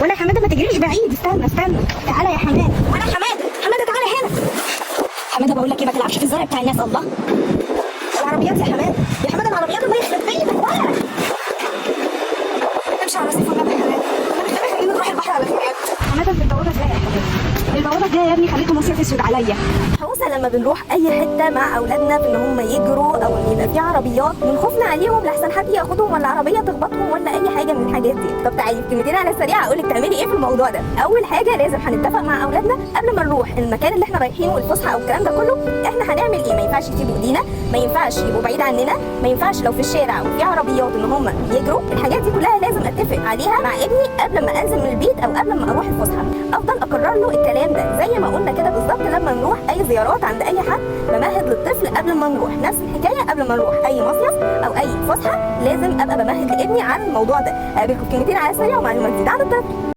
ولا حمادة ما تجريش بعيد، استنى استنى، تعالى يا حماده. ولا حماده، حمادة تعالى هنا. حمادة بقول لك ايه، ما تلعبش في الزرع بتاع الناس. الله، العربيات يا حماده، يا حمادة العربيات، الله يخرب بيتك. ولا امشي على رصيف والنبي يا حماده، والنبي خلينا نروح البحر على خير. حمادة في البوابة ازاي يا حماده؟ البوابة ازاي يا ابني؟ خليته مصيف اسود عليا. حوسه لما بنروح اي حتة مع اولادنا في ان هم يجروا او ان يبقى في عربيات، من خوفنا عليهم لحسن حد ياخدهم ولا عربية تخبطهم ولا اي حاجة من الحاجات دي. طب تعالي في كلمتين على السريع اقول لك تعملي ايه في الموضوع ده. اول حاجة لازم هنتفق مع اولادنا قبل ما نروح المكان اللي احنا رايحينه، الفسحة او الكلام ده كله، احنا هنعمل ايه. ما ينفعش يسيبوا ايدينا، ما ينفعش يبقوا بعيد عننا، ما ينفعش لو في الشارع وفي عربيات ان هم يجروا. الحاجات دي كلها لازم اتفق عليها مع ابني قبل ما انزل من البيت او قبل ما اروح الفسحة. افضل اكرر له الكلام ده زي ما قلنا كده بالظبط لما نروح اي زيارات عند اي حد، بمهد للطفل قبل ما نروح. نفس الحكاية قبل ما نروح اي مصيف او اي فسحة لازم ابقى بمهد لابني عن الموضوع ده. اقابلكم في كلمتين على السريع ومعلومات جديدة عن الطفل.